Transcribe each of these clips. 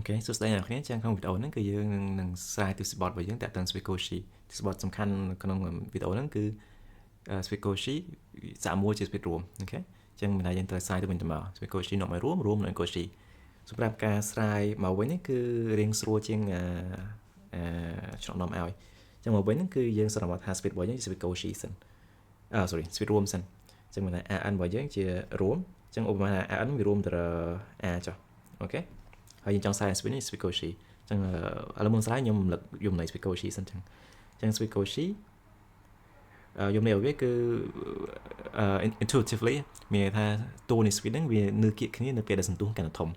OK សួស្តីអ្នកនរគ្នាចឹងក្នុងវីដេអូហ្នឹងគឺយើងនឹងស្រាយទស្សបទរបស់យើងតាក់ទង suite Cauchy ទស្សបទសំខាន់ក្នុងវីដេអូហ្នឹងគឺ suite Cauchy សាកមួយជា suite រួម OK ចឹងមិនថាយើងត្រូវស្រាយទៅវិញទៅមក suite Cauchy នាំឲ្យរួមរួមនឹង Cauchy សម្រាប់ការស្រាយមកវិញនេះគឺរៀងស្រួលជាងអឺឆ្លងនាំឲ្យចឹងមកវិញហ្នឹងគឺយើងសន្មតថា suite របស់យើងជា suite Cauchy សិនអឺ sorry suite រួមសិនចឹងមិនថា AN របស់យើងជារួមចឹងឧបមាថា AN វារួមទៅ A ចុះ OK ហើយយើងចង់ស្រាយ suite នេះ suite Cauchy ចឹងឥឡូវមុនស្រាយខ្ញុំរំលឹកយមន័យ suite Cauchy សិនចឹងចឹង suite Cauchy យមន័យរបស់វាគឺ intuitively មានន័យថាតួនៃ suite ហ្នឹងវានៅគៀកគ្នានៅពេលដែលសន្ទុះកាន់តែធំ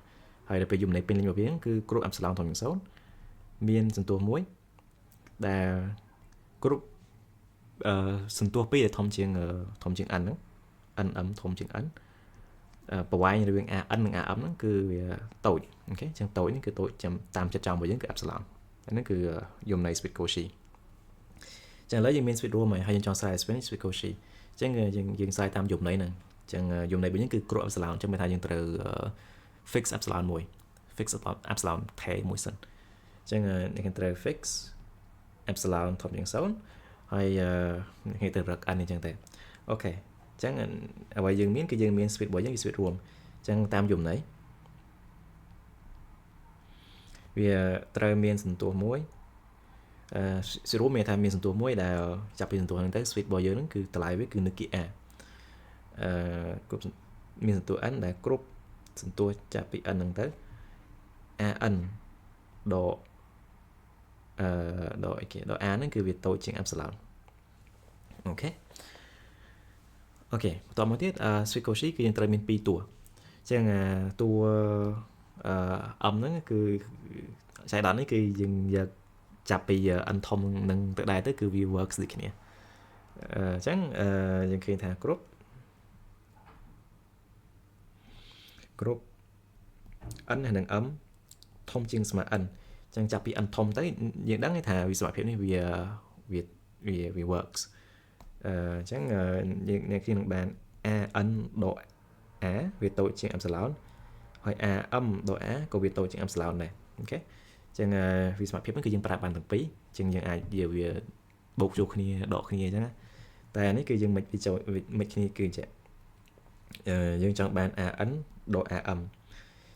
ហើយដល់ពេលយមន័យពេញលេញរបស់វាគឺគ្រប់ epsilon ធំជាង0មានសន្ទុះមួយដែលគ្រប់អឺសន្ទុះពីរដែលធំជាងធំជាង n ហ្នឹង nm ធំជាង n ប្រវែងរវាង an និង am ហ្នឹងគឺវាតូច OK អញ្ចឹងតូចនេះគឺតូចចាំតាមចិត្តចង់របស់យើងគឺ epsilon ហ្នឹងគឺយមន័យ suite Cauchy ចឹងឥឡូវយើងមាន suite រួមហើយហើយយើងចង់ស្រាយ suite suite Cauchy អញ្ចឹងយើងយើងស្រាយតាមយមន័យហ្នឹងអញ្ចឹងយមន័យរបស់យើងគឺគ្រប់ epsilon អញ្ចឹងមានថាយើងត្រូវ fix epsilon មួយ fix epsilon ថេមួយសិនអញ្ចឹងអ្នកត្រូវ fix epsilon ធំជាង0ហើយអ្នកត្រូវរក n អញ្ចឹងទៅ OK អញ្ចឹងអ្វីយើងមានគឺយើងមាន suite របស់យើងគឺ suite រួមអញ្ចឹងតាមយមន័យវាត្រូវមានសន្ទុះមួយអឺ suite រួមមានថាមានសន្ទុះមួយដែលចាប់ពីសន្ទុះហ្នឹងទៅ suite របស់យើងហ្នឹងគឺតម្លៃវាគឺនៅគៀក A អឺគ្រប់មានសន្ទុះ n ដែលគ្រប់សន្ទុះចាប់ពី n ហ្នឹងទៅ an ដកអឺដកអីគេដក a ហ្នឹងគឺវាតូចជាង epsilon OK OK បន្តមកទៀត suite Cauchy គឺយើងត្រូវមាន2តួអញ្ចឹងតួអឺ m ហ្នឹងគឺចៃដន្យនេះគឺយើងយកចាប់ពី n ធំនឹងទៅដែរទៅគឺវា works ដូចគ្នាអញ្ចឹងយើងឃើញថាគ្រប់គ្រប់ n និង m ធំជាងស្មើ n អញ្ចឹងចាប់ពី n ធំទៅយើងដឹងថាវិសមភាពនេះវាវាវាវា works អញ្ចឹងយើងអ្នកគ្នានឹងបាន an ដក a វាតូចជាង epsilon ហើយ am ដក a ក៏វាតូចជាង epsilon ដែរ OK អញ្ចឹងវិសមភាពហ្នឹងគឺយើងប្រើបានទាំងពីរអញ្ចឹងយើងអាចយកវាបូកចូលគ្នាដកគ្នាអញ្ចឹងណាតែអានេះគឺយើងមិនវាចូលមិនគ្នាគឺចេះយើងចង់បាន an ដក am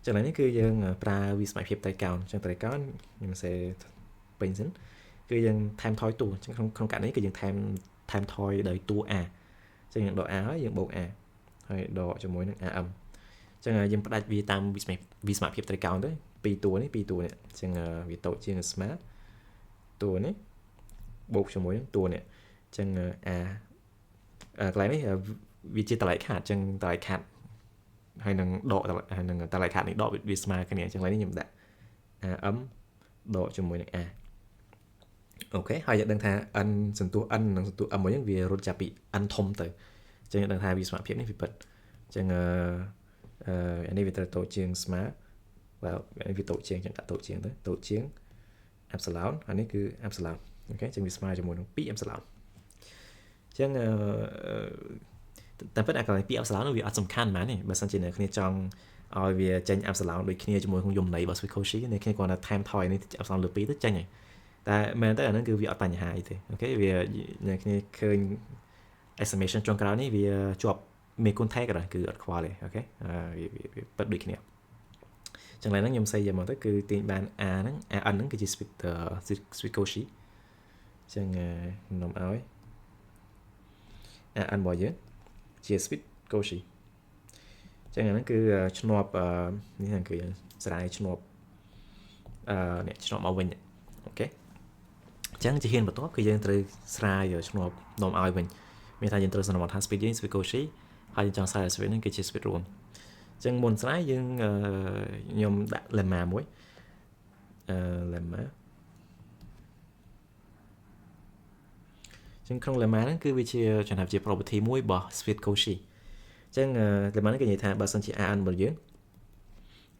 ចឹងនេះគឺយើងប្រើវិសមភាពត្រីកោណអញ្ចឹងត្រីកោណខ្ញុំសេពេញសិនគឺយើងថែមថយតួអញ្ចឹងក្នុងក្នុងករណីគឺយើងថែមថែមថយដោយតួ a អញ្ចឹងយើងដក a ហើយយើងបូក a ហើយដកជាមួយនឹង am អញ្ចឹងយើងផ្ដាច់វាតាមវិសមភាពត្រីកោណទៅពីរតួនេះពីរតួនេះអញ្ចឹងវាតូចជាងស្មើតួនេះបូកជាមួយនឹងតួនេះអញ្ចឹង a កន្លែងនេះវាជាតម្លៃខាតអញ្ចឹងតម្លៃខាតហើយនឹងដកហើយនឹងតម្លៃខាតនេះដកវាស្មើគ្នាអញ្ចឹងកន្លែងនេះខ្ញុំដាក់ am ដកជាមួយនឹង a OK ហើយយើងដឹងថា n សន្ទុះ n និងសន្ទុះ m មួយហ្នឹងវារត់ចាប់ពី n ធំទៅអញ្ចឹងយើងដឹងថាវាស្មើភាពនេះវាពិតអញ្ចឹងអឺអានេះវាត្រូវតូចជាងស្មើ well នេះវាតូចជាងអញ្ចឹងដាក់តូចជាងទៅតូចជាង epsilon អានេះគឺ epsilon OK អញ្ចឹងវាស្មើជាមួយនឹង2 epsilon អញ្ចឹងអឺតែពិតអាកន្លែង2 epsilon នោះវាអត់សំខាន់ហ្មងទេបើសិនជាអ្នកគ្នាចង់ឲ្យវាចេញ epsilon ដូចគ្នាជាមួយក្នុងយមន័យរបស់ suite Cauchy អ្នកគ្នាគ្រាន់តែថែមថយនេះ epsilon លើ2ទៅចេញហើយតែមែនតើអាហ្នឹងគឺវាអត់បញ្ហាអីទេ OK វាអ្នកគ្នាឃើញ estimation ចុងក្រោយនេះវាជាប់មេគុណថែក៏ដោយគឺអត់ខ្វល់ទេ OK វាវាពិតដូចគ្នាចឹងឡើយហ្នឹងខ្ញុំសេយកមកទៅគឺទាញបាន A ហ្នឹង AN ហ្នឹងគឺជា suite suite Cauchy ចឹងខ្ញុំឲ្យ AN របស់យើងជា suite Cauchy ចឹងអាហ្នឹងគឺឈ្នាប់នេះហ្នឹងគឺស្រាយឈ្នាប់អឺនេះឈ្នាប់មកវិញ OK អញ្ចឹងជាហ៊ានបន្ទាប់គឺយើងត្រូវស្រាយឈ្នាប់នាំឲ្យវិញមានថាយើងត្រូវសន្មតថា suite យើង suite Cauchy ហើយយើងចង់ស្រាយ suite ហ្នឹងគឺជា suite រួមអញ្ចឹងមុនស្រាយយើងខ្ញុំដាក់ lemma មួយអឺ lemma ចឹងក្នុង lemma ហ្នឹងគឺវាជាចំណាប់ជា property មួយរបស់ suite Cauchy អញ្ចឹង lemma ហ្នឹងគេនិយាយថាបើសិនជា AN របស់យើង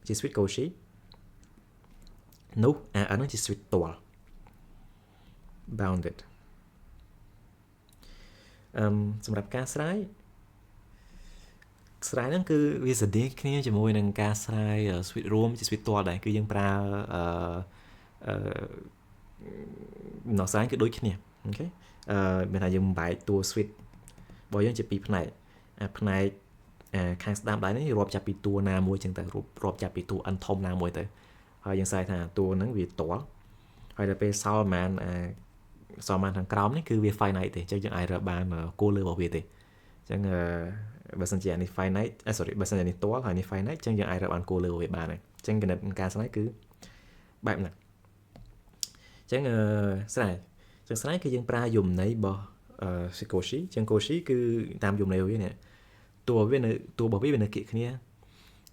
ជា suite Cauchy នោះ AN ហ្នឹងជា suite ទាល់ bounded អឹមសម្រាប់ការស្រាយ ស្រាយហ្នឹងគឺវាស្រដៀងគ្នាជាមួយនឹងការស្រាយ suite រួមជា suite ទាល់ដែរគឺយើងប្រើអឺអឺដំណោះស្រាយគឺដូចគ្នា okay អឺមានថាយើងបំបែកតួ suite របស់យើងជាពីរផ្នែកអាផ្នែកអាខាងស្ដាំដៃនេះរាប់ចាប់ពីតួណាមួយចឹងទៅរាប់ចាប់ពីតួ n ធំណាមួយទៅហើយយើងស្រាយថាតួហ្នឹងវាទាល់ហើយដល់ពេលសល់ប្រហែលអាសល់ប្រហែលខាងក្រោមនេះគឺវា finite ទេអញ្ចឹងយើងអាចរកបានគោលលើរបស់វាទេអញ្ចឹងបើសិនជាអានេះ finite sorry បើសិនជានេះទាល់ហើយនេះ finite អញ្ចឹងយើងអាចរកបានគោលលើវាបានហើយអញ្ចឹងគណិតការស្រាយគឺបែបហ្នឹងអញ្ចឹងស្រាយអញ្ចឹងស្រាយគឺយើងប្រើយមន័យរបស់ Cauchy អញ្ចឹង Cauchy គឺតាមយមន័យវានេះតួវានៅតួរបស់វាវានៅគៀកគ្នា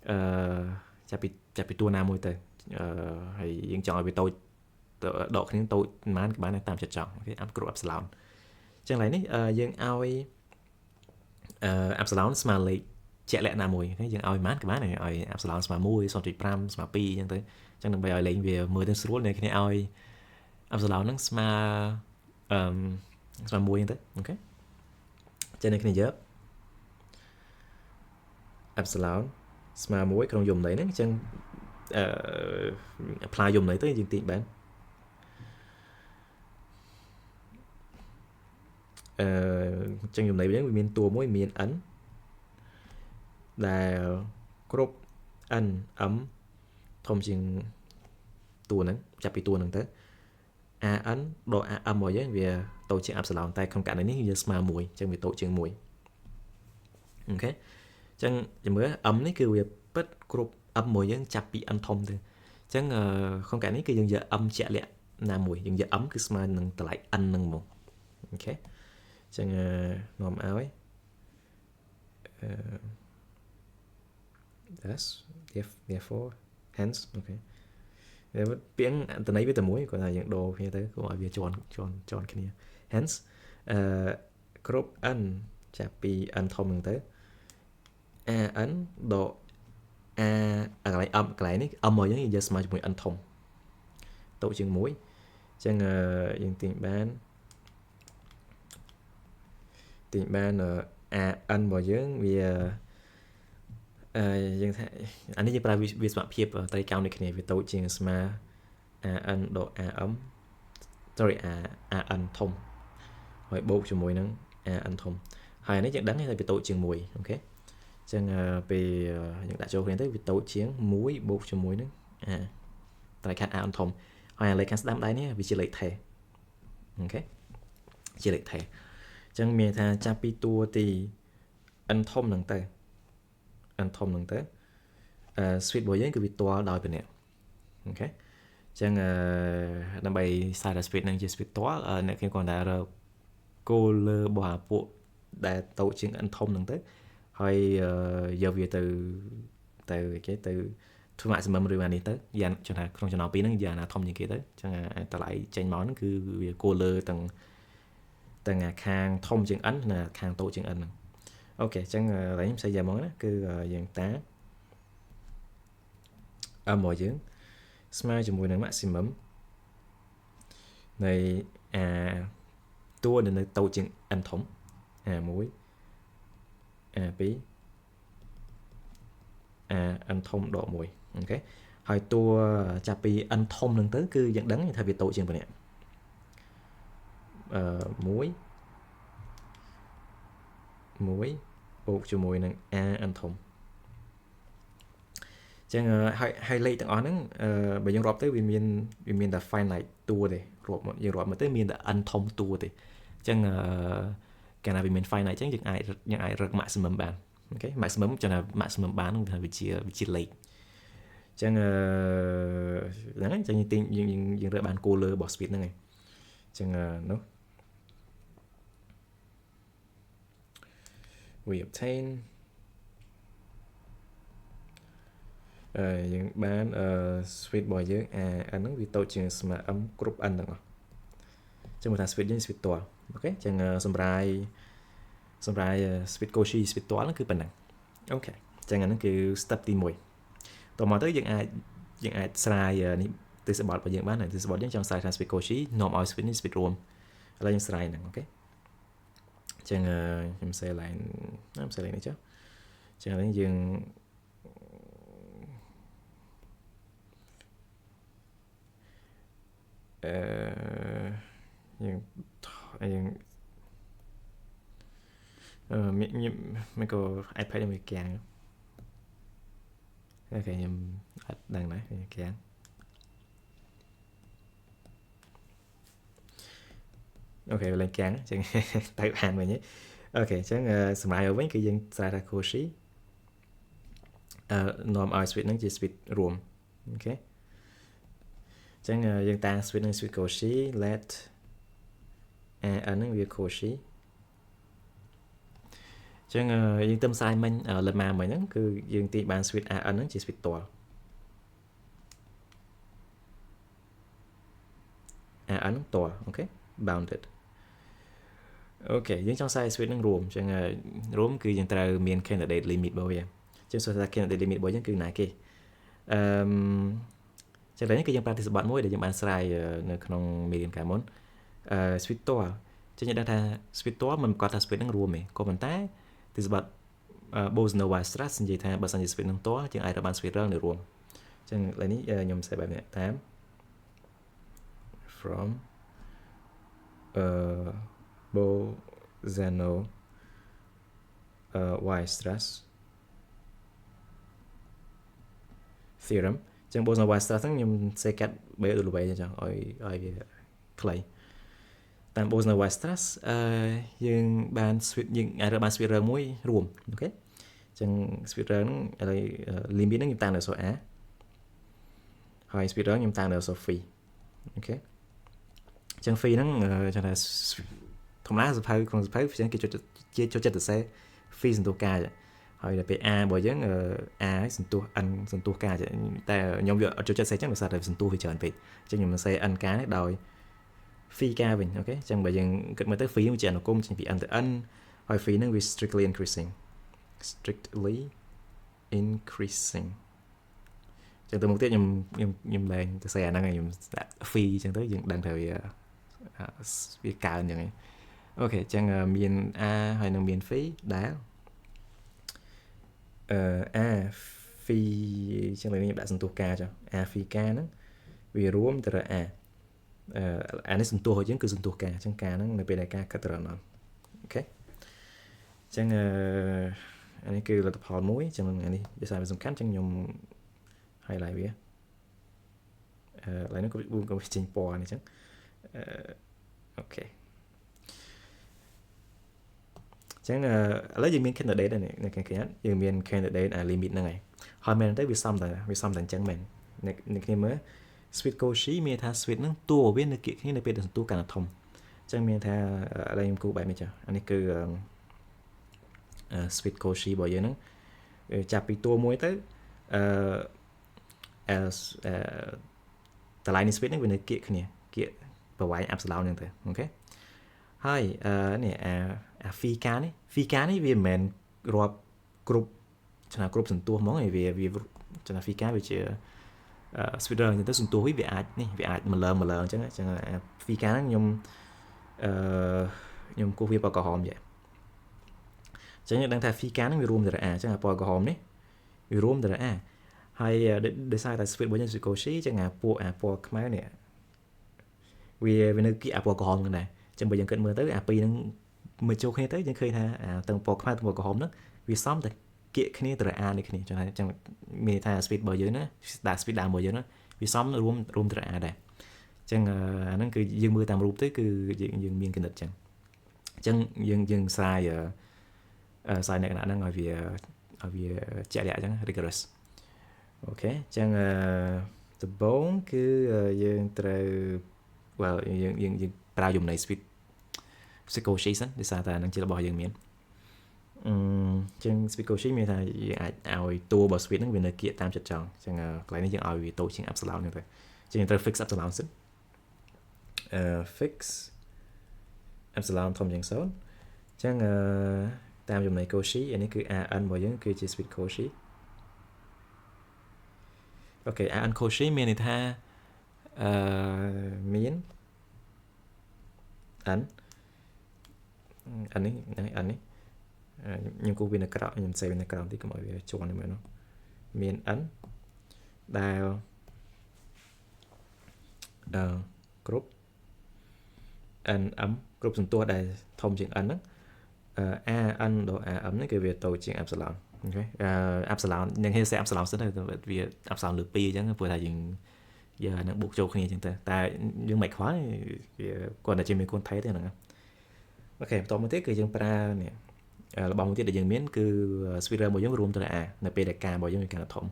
អឺចាប់ពីតួណាមួយទៅអឺហើយយើងចង់ឲ្យវាតូចដកគ្នាតូចប៉ុន្មានក៏បានដែរតាមចិត្តចង់ okay អាប់គ្រប់ epsilon អញ្ចឹងឡើយនេះយើងឲ្យអឺ epsilon ស្មើលេខជាក់លាក់ណាមួយយើងឲ្យប៉ុន្មានក៏បានឲ្យ epsilon ស្មើ1 0.5ស្មើ2អញ្ចឹងទៅអញ្ចឹងដើម្បីឲ្យលេងវាមើលទៅស្រួលអ្នកគ្នាឲ្យ epsilon ហ្នឹងស្មើអឺស្មើ1អញ្ចឹងទៅ okay ចឹងអ្នកគ្នាយក epsilon ស្មើ1ក្នុងយមន័យហ្នឹងអញ្ចឹងអឺ apply យមន័យទៅយើងទាញបានអឺអញ្ចឹងយមន័យវិញវាមានតួមួយមាន n ដែលគ្រប់ n m ធំជាងតួហ្នឹងចាប់ពីតួហ្នឹងទៅ an ដក am របស់យើងវាតូចជាង epsilon តែក្នុងករណីនេះវាស្មើ1អញ្ចឹងវាតូចជាង1 okay អញ្ចឹងជំរឿ m នេះគឺវាពិតគ្រប់ m មួយយើងចាប់ពី n ធំទៅអញ្ចឹងក្នុងករណីនេះគឺយើងយក m ជាក់លាក់ណាមួយយើងយក m គឺស្មើនឹងតម្លៃ n ហ្នឹងហ្មង okay អញ្ចឹងនាំឲ្យអឺ thus therefore hence okay ពាក្យអន្តន័យវាតែមួយគាត់ថាយើងដូរគ្នាទៅកុំឲ្យវាជន់ជន់ជន់គ្នា hence អឺគ្រប់ n ចាប់ពី n ធំហ្នឹងទៅ an ដក a កន្លែង m កន្លែងនេះ m របស់យើងយើងស្មើជាមួយ n ធំតូចជាង1អញ្ចឹងយើងទាញបានទាញបាន an របស់យើងវាអឺយើងថាអានេះយើងប្រើវាសមភាពត្រីកោណដូចគ្នាវាតូចជាងស្មើ an ដក am sorry a an ធំហើយបូកជាមួយនឹង an ធំហើយអានេះយើងដឹងថាវាតូចជាង1 okay អញ្ចឹងពេលយើងដាក់ចូលគ្នាទៅវាតូចជាង1បូកជាមួយនឹងអាត្រៃខាត់ an ធំហើយអាលេខខាងស្ដាំដៃនេះវាជាលេខថេ okay ជាលេខថេអញ្ចឹងមានថាចាប់ពីតួទី n ធំហ្នឹងទៅ n ធំហ្នឹងទៅអឺ suite របស់យើងគឺវាទាល់ដោយពណ៌ okay អញ្ចឹងអឺដើម្បីសារថា suite ហ្នឹងជា suite ទាល់អ្នកខ្ញុំគ្រាន់តែរកគោលលើរបស់អាពួកដែលតូចជាង n ធំហ្នឹងទៅហើយយកវាទៅទៅគេទៅធ្វើ maximum ឬអានេះទៅយ៉ាងចង់ថាក្នុងចំណោមពីរហ្នឹងយ៉ាងណាធំជាងគេទៅអញ្ចឹងតម្លៃចេញមកហ្នឹងគឺវាគោលលើទាំងទាំងអាខាងធំជាង n និងខាងតូចជាង n ហ្នឹង okay អញ្ចឹងឥឡូវខ្ញុំសេយ៉ាងហ្មងណាគឺយើងតា m របស់យើងស្មើជាមួយនឹង maximum នៃអាតួដែលនៅតូចជាង n ធំ a1 a2 a n ធំដក1 okay ហើយតួចាប់ពី n ធំហ្នឹងទៅគឺយើងដឹងថាវាតូចជាងប៉ុណ្ណេះអឺ1 1បូកជាមួយនឹង a n ធំចឹងហើយហើយលេខទាំងអស់ហ្នឹងបើយើងរាប់ទៅវាមានវាមានតែ finite តួទេរាប់យើងរាប់មកទៅមានតែ n ធំតួទេអញ្ចឹងកាលណាវាមាន finite អញ្ចឹងយើងអាចយើងអាចរក maximum បាន okay maximum ចឹងថា maximum បានហ្នឹងថាវាជាលេខអញ្ចឹងអឺហ្នឹងអញ្ចឹងយើងទាញយើងយើងរើសបានគោលលើរបស់ speed ហ្នឹងឯងអញ្ចឹងនោះ we obtain អឺយើងបានអឺ suite របស់យើងអា n ហ្នឹងវាតូចជាងស្មើ m គ្រប់ n ទាំងអស់ចឹងមកថា suite យើង suite ទាល់ okay ចឹងសម្រាយសម្រាយ suite Cauchy suite ទាល់ហ្នឹងគឺប៉ុណ្ណឹង okay ចឹងអាហ្នឹងគឺ step ទី1តមកទៅយើងអាចយើងអាចស្រាយនេះទិសបត់របស់យើងបានទិសបត់យើងចង់ស្រាយថា suite Cauchy នាំឲ្យ suite នេះ suite រួមឥឡូវយើងស្រាយហ្នឹង okay ចឹងខ្ញុំសេ line ខ្ញុំសេ line នេះចុះ ចឹងយើងអឺយើងយើងអឺខ្ញុំមិនក៏ iPad ខ្ញុំវាគាំង OK ខ្ញុំអត់ដឹងដែរវាគាំង OK ឡើងគាំងអញ្ចឹងទៅអានវិញ OK អញ្ចឹងសម្រាប់វិញគឺយើងស្រាយថា Cauchy អឺនាំឲ្យ suite ហ្នឹងជា suite រួម OK អញ្ចឹងយើងតាំង suite នឹង suite Cauchy let a n ហ្នឹងវា Cauchy អញ្ចឹងយើងទៅផ្សាយមិញ lemma មិញហ្នឹងគឺយើងទាញបាន suite a n ហ្នឹងជា suite ទាល់ a n ទាល់ OK bounded OK យើងចង់ផ្សាយ suite ហ្នឹងរួមអញ្ចឹងរួមគឺយើងត្រូវមាន candidate limit របស់វាអញ្ចឹងសួរថា candidate limit របស់យើងគឺណាគេអឺចឹងនេះគឺយើងប្រើទិសបត្តិមួយដែលយើងបានស្រាយនៅក្នុងមេរៀនកាលមុនអឺ suite ទាល់ចឹងយើងដឹងថា suite ទាល់មិនប្រកាសថា suite ហ្នឹងរួមទេក៏ប៉ុន្តែទិសបត្តិ Bolzano-Weierstrass និយាយថាបើសិនជា suite ហ្នឹងទាល់យើងអាចរកបាន suite រងនៅរួមចឹងឥឡូវនេះខ្ញុំសេបែបនេះតាម from Bolzano Weierstrass theorem ចឹង Bolzano Weierstrass ហ្នឹងខ្ញុំសេកាត់ B ដល់ W ចឹងឲ្យឲ្យវាខ្លីតាម Bolzano Weierstrass អឺយើងបាន suite យើងអាចរកបាន suite រងមួយរួម OK ចឹង suite រងហ្នឹងឥឡូវ limit ហ្នឹងខ្ញុំតាំងនៅអក្សរ A ហើយ suite រងខ្ញុំតាំងនៅអក្សរ phi OK ចឹង phi ហ្នឹងចឹងថាធម្មតាសភៅក្នុងសភៅចឹងគេចូលជាចូលចិត្តសរសេរ phi សន្ទុះកាយហើយដល់ពេល A របស់យើង A សន្ទុះ n សន្ទុះកាតែខ្ញុំវាអត់ចូលចិត្តសេចឹងដោយសារតែសន្ទុះវាច្រើនពេកអញ្ចឹងខ្ញុំសេ n កានេះដោយ phi កាវិញ OK អញ្ចឹងបើយើងគិតមើលទៅ phi វាជាអនុគមន៍ចេញពី n ទៅ n ហើយ phi ហ្នឹងវា strictly increasing strictly increasing ចឹងទៅមុខទៀតខ្ញុំខ្ញុំខ្ញុំលែងទៅសេអាហ្នឹងខ្ញុំដាក់ phi ចឹងទៅយើងដឹងថាវាវាកើនចឹងឯង OK ចឹងមាន a ហើយនឹងមាន phi ដែលអឺ a phi ចឹងខ្ញុំដាក់សន្ទុះកាចុះ a phi កាហ្នឹងវារួមទៅរក a អឺអានេះសន្ទុះរបស់យើងគឺសន្ទុះកាចឹងកាហ្នឹងនៅពេលដែលកាខិតទៅដល់ OK ចឹងអឺអានេះគឺលទ្ធផលមួយចឹងអានេះវាសារសំខាន់ចឹងខ្ញុំ highlight វាអឺឡើយនោះក៏វាចេញពណ៌នេះចឹងអឺ OK ចឹងឥឡូវយើងមាន candidate ហើយនេះគេយើងមាន candidate អា limit ហ្នឹងហើយហើយមែនទៅវាសំតែវាសំតែអញ្ចឹងមែនអ្នកអ្នកគ្នាមើល suite Cauchy មានថា suite ហ្នឹងតួវានៅគៀកគ្នានៅពេលដែលសន្ទុះកាន់តែធំអញ្ចឹងមានថាឥឡូវខ្ញុំគូបែបនេះចាអានេះគឺ suite Cauchy របស់យើងហ្នឹងចាប់ពីតួមួយទៅអឺ as តម្លៃនៃ suite ហ្នឹងវានៅគៀកគ្នាគៀកប្រវែង epsilon ហ្នឹងទៅ OK ហើយអឺនេះអាអា phi កានេះ phi កានេះវាមិនមែនរាប់គ្រប់ឆ្នាំគ្រប់សន្ទុះហ្មងឯវាវាចំណា phi កាវាជា suite អញ្ចឹងទៅសន្ទុះវាអាចនេះវាអាចម្លើម្លើអញ្ចឹងអញ្ចឹងអា phi កាហ្នឹងខ្ញុំអឺខ្ញុំគូសវាពណ៌ក្រហមយ៉ាអញ្ចឹងយើងដឹងថា phi កាហ្នឹងវារួមទៅ A អញ្ចឹងអាពណ៌ក្រហមនេះវារួមទៅ A ហើយដោយសារតែ suite របស់យើង Cauchy អញ្ចឹងអាពួកអាពណ៌ខ្មៅនេះវាវានៅគៀកអាពណ៌ក្រហមហ្នឹងដែរអញ្ចឹងបើយើងគិតមើលទៅអាពីរហ្នឹងមកចូលគ្នាទៅយើងឃើញថាអាទាំងពណ៌ខ្មៅទាំងពណ៌ក្រហមហ្នឹងវាសមតែគៀកគ្នាទៅ A នេះគ្នាចឹងអញ្ចឹងមានន័យថា suite របស់យើងណាដាក់ suite ដើមរបស់យើងណាវាសមរួមរួមទៅ A ដែរអញ្ចឹងអាហ្នឹងគឺយើងមើលតាមរូបទៅគឺយើងយើងមានគណិតអញ្ចឹងអញ្ចឹងយើងយើងស្រាយស្រាយលក្ខណៈហ្នឹងឲ្យវាឲ្យវាជាក់លាក់អញ្ចឹង rigorous OK អញ្ចឹងដំបូងគឺយើងត្រូវ well យើងយើងយើងប្រើយមន័យ suite Cauchy សិនដោយសារតែហ្នឹងជារបស់យើងមានអឺចឹង suite Cauchy មានថាយើងអាចឲ្យតួរបស់ suite ហ្នឹងវានៅគៀកតាមចិត្តចង់ចឹងកន្លែងនេះយើងឲ្យវាតូចជាង epsilon ហ្នឹងទៅចឹងយើងត្រូវ fix epsilon សិនអឺ fix epsilon ធំជាង0ចឹងអឺតាមចំណុច Cauchy អានេះគឺ AN របស់យើងគឺជា suite Cauchy OK AN Cauchy មានន័យថាអឺមាន n អានេះអានេះ ខ្ញុំគូសវានៅក្រោមខ្ញុំសេវានៅក្រោមតិចកុំឲ្យវាជាន់នេះមើលនោះមាន n ដែលគ្រប់ n m គ្រប់សន្ទុះដែលធំជាង n ហ្នឹង a n ដល់ a m នេះគឺវាតូចជាង epsilon អូខេ epsilon នឹងហេសេ epsilon សិនទៅវា epsilon លើ2អញ្ចឹងព្រោះថាយើងយកអានឹងបូកចូលគ្នាអញ្ចឹងទៅតែយើងមិនខ្វល់វាគាត់តែជាមេគុណថេទេហ្នឹងអូខេបន្តមកទៀតគឺយើងប្រើនេះរបស់មួយទៀតដែលយើងមានគឺ sphere របស់យើងរួមទៅ a នៅពេលដែល k របស់យើងវាកាន់តែធំ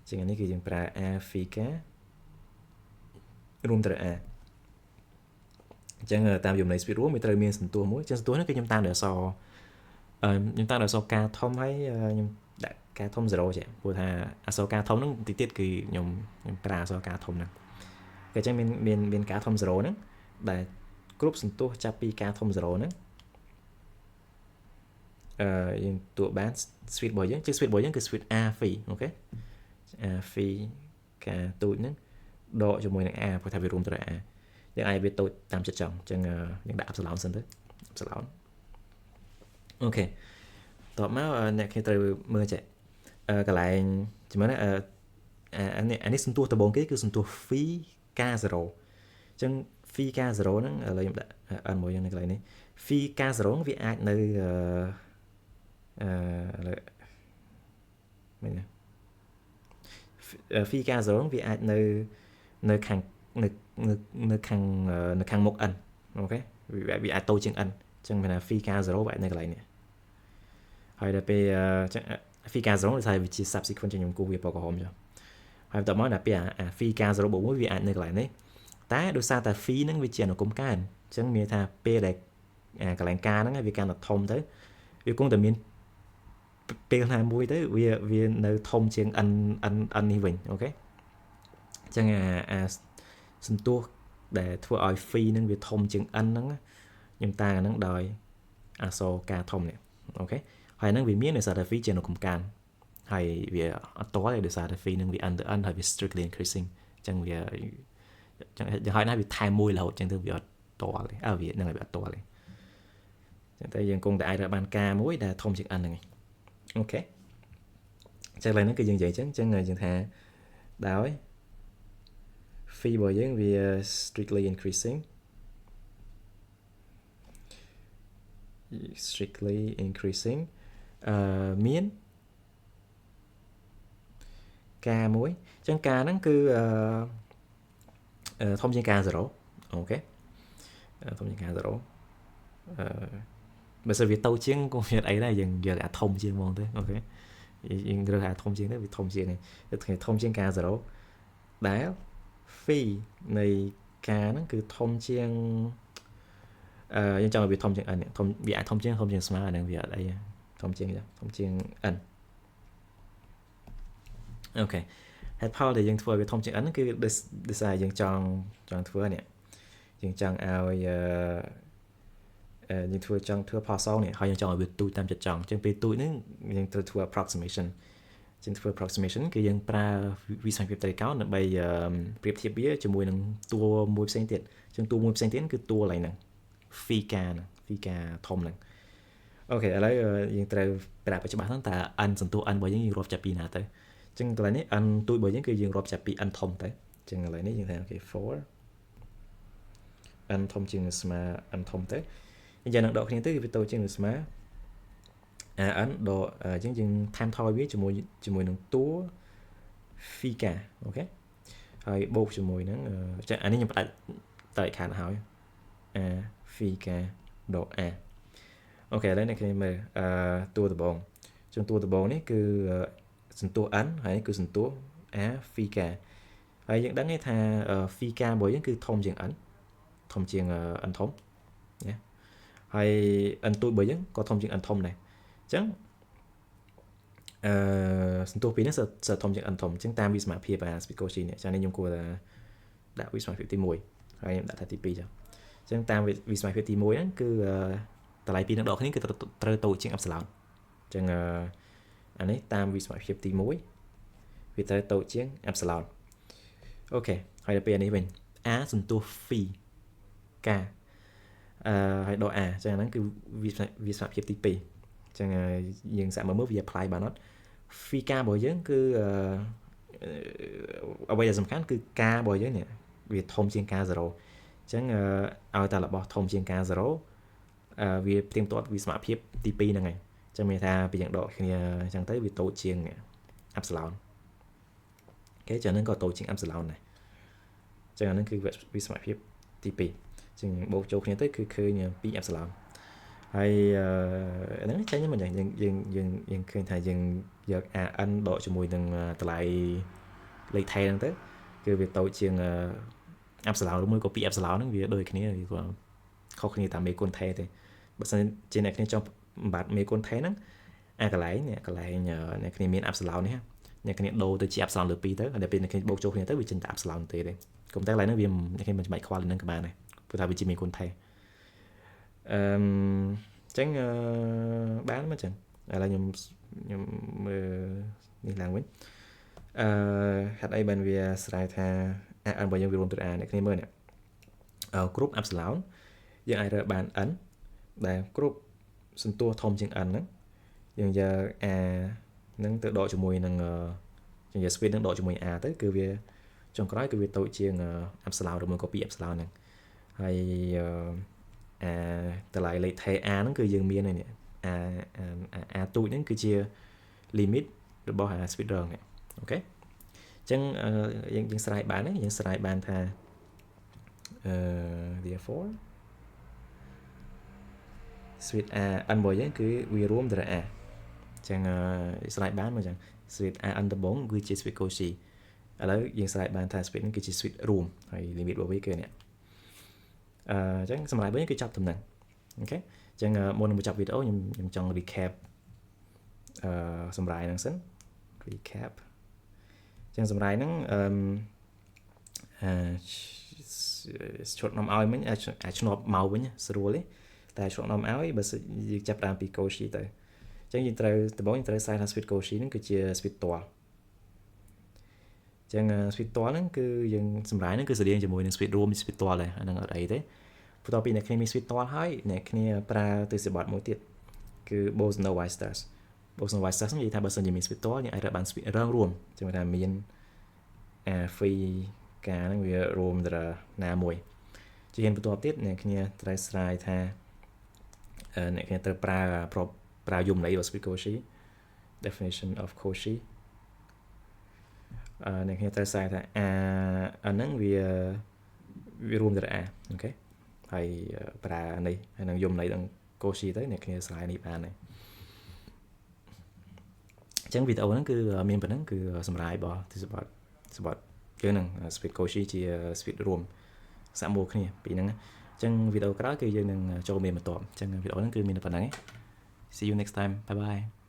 ជាងនេះគឺយើងប្រើ a phi k រួមទៅ a អញ្ចឹងតាមយមន័យ speed រួមវាត្រូវមានសន្ទុះមួយអញ្ចឹងសន្ទុះនេះគឺខ្ញុំតាមដោយអក្សរខ្ញុំតាមដោយអក្សរ k ធំហើយខ្ញុំដាក់ k ធំ0ចេះព្រោះថាអក្សរ k ធំហ្នឹងតិចទៀតគឺខ្ញុំប្រើអក្សរ k ធំហ្នឹងគេអញ្ចឹងមានមានមាន k ធំ0ហ្នឹងដែលគ្រប់សន្ទុះចាប់ពី k ធំ0ហ្នឹងយើងទួបាន suite របស់យើងជា suite របស់យើងគឺ suite a phi អូខេ a phi k ទូចហ្នឹងដកជាមួយនឹង a ព្រោះថាវារួមទៅ a យើងអាចវាតូចតាមចិត្តចង់អញ្ចឹងយើងដាក់ epsilon សិនទៅ epsilon អូខេតបមកអ្នកគេត្រូវមើលចេះកន្លែងចាំណាអានេះអានេះសន្ទុះដំបូងគេគឺសន្ទុះ phi k0 អញ្ចឹង phi k0 ហ្នឹងឥឡូវខ្ញុំដាក់ n មួយនៅកន្លែងនេះ phi k0 វាអាចនៅអឺឥឡូវមែនទេ phi k0 វាអាចនៅនៅខាងនៅនៅនៅខាងនៅខាងមុខ n អូខេវាអាចតូចជាង n អញ្ចឹងមានថា phi k0 វាអាចនៅកន្លែងនេះហើយដល់ពេល phi k0 ដោយសារវាជា subsequence ខ្ញុំគូសវាពណ៌ក្រហមចុះហើយបន្ទាប់មកដល់ពេលអា phi k0 បូក1វាអាចនៅកន្លែងនេះតែដោយសារតែ phi ហ្នឹងវាជាអនុគមកើនអញ្ចឹងមានថាពេលដែលអាកន្លែង k ហ្នឹងវាកាន់តែធំទៅវាគង់តែមានពេលណាមួយទៅវាវានៅធំជាង n n n នេះវិញអូខេអញ្ចឹងអាអាសន្ទុះដែលធ្វើឲ្យ phi ហ្នឹងវាធំជាង n ហ្នឹងខ្ញុំតាំងអាហ្នឹងដោយអក្សរ k ធំនេះអូខេហើយហ្នឹងវាមានដោយសារតែ phi ជាអនុគមកើនហើយវាអត់តទេដោយសារតែ phi ហ្នឹងវា n ទៅ n ហើយវា strictly increasing អញ្ចឹងវាចឹងហើយណាវាថែមមួយរហូតអញ្ចឹងទៅវាអត់តទេអើវាហ្នឹងហើយវាអត់តទេចឹងតែយើងគង់តែអាចរកបាន k មួយដែលធំជាង n ហ្នឹងឯងអូខេចឹងឡើយហ្នឹងគឺយើងនិយាយចឹងចឹងយើងថាដោយ phi របស់យើងវា strictly increasing strictly increasing មាន k មួយអញ្ចឹង k ហ្នឹងគឺអឺធំជាង k 0អូខេធំជាង k 0អឺបើសិនវាតូចជាងក៏មានអីដែរយើងយកអាធំជាងហ្មងទៅអូខេយើងរើសអាធំជាងទៅវាធំជាងហ្នឹងធំជាង k 0ដែល phi នៃ k ហ្នឹងគឺធំជាងអឺយើងចង់ឲ្យវាធំជាង n ធំវាអាចធំជាងធំជាងស្មើអាហ្នឹងវាអត់អីធំជាងធំជាង n អូខេហេតុផលដែលយើងធ្វើឲ្យវាធំជាង n ហ្នឹងគឺដោយសារយើងចង់ចង់ធ្វើនេះយើងចង់ឲ្យអឺយើងធ្វើចង់ធ្វើផលសងនេះហើយយើងចង់ឲ្យវាទូចតាមចិត្តចង់អញ្ចឹងពេលទូចហ្នឹងយើងត្រូវធ្វើ approximation ជាងធ្វើ approximation គឺយើងប្រើវិស័យភាពត្រីកោណដើម្បីប្រៀបធៀបវាជាមួយនឹងតួមួយផ្សេងទៀតអញ្ចឹងតួមួយផ្សេងទៀតគឺតួកន្លែងហ្នឹង phi k ហ្នឹង phi k ធំហ្នឹងអូខេឥឡូវយើងត្រូវប្រាប់ឲ្យច្បាស់ហ្នឹងតើ n សន្ទុះ n របស់យើងយើងរាប់ចាប់ពីណាទៅអញ្ចឹងកន្លែងនេះ n ទូចរបស់យើងគឺយើងរាប់ចាប់ពី n ធំទៅអញ្ចឹងកន្លែងនេះយើងថាអូខេ4 n ធំជាងស្មើ n ធំទៅយ៉ាងនឹងដកគ្នាទៅវាតូចជាងស្មើ an ដកអញ្ចឹងយើងថែមថយវាជាមួយជាមួយនឹងតួ phi k អូខេហើយបូកជាមួយនឹងចាអានេះខ្ញុំផ្ដាច់តើខាតហើយ a phi k ដក a អូខេឥឡូវអ្នកគ្នាមើលអឺតួដំបងចឹងតួដំបងនេះគឺសន្ទុះ n ហើយគឺសន្ទុះ a phi k ហើយយើងដឹងថា phi k របស់យើងគឺធំជាង n ធំជាង n ធំណាហើយ n ទូចរបស់យើងក៏ធំជាង n ធំដែរអញ្ចឹងអឺសន្ទុះពីរនេះសធំជាង n ធំអញ្ចឹងតាមវិសមភាពអា Spikoshi នេះចានេះខ្ញុំគួរតែដាក់វិសមភាពទី1ហើយខ្ញុំដាក់ថាទី2ចឹងអញ្ចឹងតាមវិសមភាពទី1ហ្នឹងគឺតម្លៃពីរនឹងដកគ្នាគឺត្រូវតូចជាង epsilon អញ្ចឹងអានេះតាមវិសមភាពទី1វាត្រូវតូចជាង epsilon អូខេហើយដល់ពេលនេះវិញ a សន្ទុះ phi k អឺហើយដក a អញ្ចឹងអាហ្នឹងគឺវិសមភាពទី2 ចឹងយើងសាកមើលមើលវា apply បានអត់ phi k របស់យើងគឺអ្វីដែលសំខាន់គឺ k របស់យើងនេះវាធំជាង k 0អញ្ចឹងឲ្យតែរបស់ធំជាង k 0វាផ្ទៀងផ្ទាត់វិសមភាពទី2ហ្នឹងហើយអញ្ចឹងមានថាពីយ៉ាងដកគ្នាអញ្ចឹងទៅវាតូចជាង epsilon OK ចឹងហ្នឹងក៏តូចជាង epsilon ដែរអញ្ចឹងអាហ្នឹងគឺវិសមភាពទី2អញ្ចឹងបូកចូលគ្នាទៅគឺឃើញ2 epsilon ហើយហ្នឹងចេញមកយ៉ាងយើងយើងយើងយើងឃើញថាយើងយក an ដកជាមួយនឹងតម្លៃលេខថេហ្នឹងទៅគឺវាតូចជាង epsilon ឬមួយក៏2 epsilon ហ្នឹងវាដូចគ្នាវាគាត់ខុសគ្នាតាមមេគុណថេទេបើសិនជាអ្នកគ្នាចង់បំបត្តិមេគុណថេហ្នឹងអាកន្លែងនេះកន្លែងអ្នកគ្នាមាន epsilon នេះអ្នកគ្នាដូរទៅជា epsilon លើ2ទៅហើយដល់ពេលអ្នកគ្នាបូកចូលគ្នាទៅវាចេញតែ epsilon ទេទេកុំតែកន្លែងហ្នឹងវាអ្នកគ្នាមិនចាំបាច់ខ្វល់នឹងក៏បានដែរព្រោះថាវាជាមេគុណថេអឺចឹងបានមកចឹងឥឡូវខ្ញុំខ្ញុំមើលនេះឡើងវិញអឺហេតុអីបានវាស្រ័យថា n របស់យើងវារួមទៅ a អ្នកគ្នាមើលនេះអឺគ្រប់ epsilon យើងអាចរើបាន n ដែលគ្រប់សន្ទុះធំជាង n ហ្នឹងយើងយក a ហ្នឹងទៅដកជាមួយនឹងយើងយក suite ហ្នឹងដកជាមួយ a ទៅគឺវាចុងក្រោយគឺវាតូចជាង epsilon ឬមួយក៏2 epsilon ហ្នឹងហើយអាតម្លៃលេខថេ a ហ្នឹងគឺយើងមានហើយនេះអាអាទូចហ្នឹងគឺជា limit របស់អា suite រងនេះ OK អញ្ចឹងយើងយើងស្រាយបានយើងស្រាយបានថាអឺ therefore suite a n របស់យើងគឺវារួមទៅ a អញ្ចឹងស្រាយបានមកអញ្ចឹង suite a n ដំបូងគឺជា suite Cauchy ឥឡូវយើងស្រាយបានថា suite នេះគឺជា suite រួមហើយ limit របស់វាគឺនេះអឺអញ្ចឹងសម្រាប់វិញគឺចប់តំណែង OK អញ្ចឹងមុននឹងបញ្ចប់វីដេអូខ្ញុំខ្ញុំចង់ recap អឺសម្រាយហ្នឹងសិន recap អញ្ចឹងសម្រាយហ្នឹងអឺអឺឈុតនាំឲ្យមិញអាចឆ្នប់មកវិញស្រួលទេតែឆ្នប់នាំឲ្យបើយើងចាប់ដើមពី Cauchy ទៅអញ្ចឹងយើងត្រូវដំបូងយើងត្រូវស្រាយថា suite Cauchy ហ្នឹងគឺជា suite ទាល់ចឹង suite ទាល់ហ្នឹងគឺយើងសម្រាយហ្នឹងគឺស្តៀងជាមួយនឹង suite រួម suite ទាល់ដែរអាហ្នឹងអត់អីទេបន្ទាប់ពីអ្នកគ្នាមាន suite ទាល់ហើយអ្នកគ្នាប្រើទិសបទមួយទៀតគឺ Bolzano Weierstrass Bolzano Weierstrass និយាយថាបើសិនជាមាន suite ទាល់យើងអាចរកបាន suite រងរួមចឹងថាមានអា phi k ហ្នឹងវារួមទៅណាមួយជាហ៊ានបន្ទាប់ទៀតអ្នកគ្នាត្រូវស្រាយថាអ្នកគ្នាត្រូវប្រើប្របប្រើយមន័យរបស់ suite Cauchy definition of Cauchy អឺអ្នកគ្នាត្រូវស្រាយថាអាអាហ្នឹងវាវារួមទៅ A OK ហើយប្រើនេះហើយនឹងយមន័យដល់ Cauchy ទៅអ្នកគ្នាស្រាយនេះបានហើយអញ្ចឹងវីដេអូហ្នឹងគឺមានប៉ុណ្ណឹងគឺសម្រាយរបស់ទិសបទសបទយើងហ្នឹង suite Cauchy ជា suite រួមសាក់មួគ្នាពីហ្នឹងអញ្ចឹងវីដេអូក្រោយគឺយើងនឹងចូលមានបន្ទាប់អញ្ចឹងវីដេអូហ្នឹងគឺមានតែប៉ុណ្ណឹងឯង See you next time. Bye bye.